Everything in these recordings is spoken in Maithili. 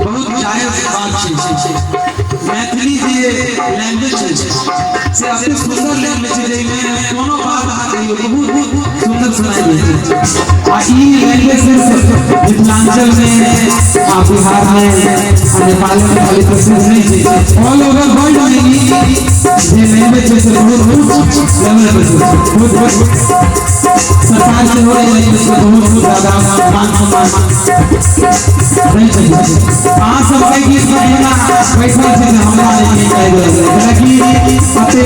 बहुत जायज बात छै। मैथिली जे लैंग्वेज छै से अति सुंदर लैंग्वेज छै, जाहिमे कोनो बात अहाँ कहियौ बहुत सुंदर सुनाई दै छै। आ ई लैंग्वेज सिर्फ मिथिलांचल में आ बिहार में आ नेपाल में खाली प्रसिद्ध नहीं छै, ऑल ओवर वर्ल्ड में ई जे लैंग्वेज छै से बहुत उच्च लेवल पर छै। बहुत सरकार से हो रही लैंग्वेज के बहुत ज्यादा मान सम्मान नहीं चाहिए। अहाँ सब एहि गीत पर एना बैठल छै जे हमरा नहि चाही, जेनाकि कते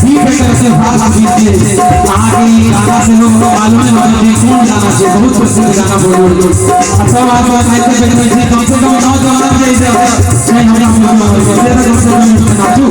डीप एकर से फास्ट गीत छै। अहाँके ई गाना से लोग मालूमे होत कि कोन गाना छै, बहुत प्रसिद्ध गाना बॉलीवुड के। आ सब आदमी खाइते बैठल छै, कम से कम नौजवान जे छै नहि हमरा से तऽ कम से कम नाचू।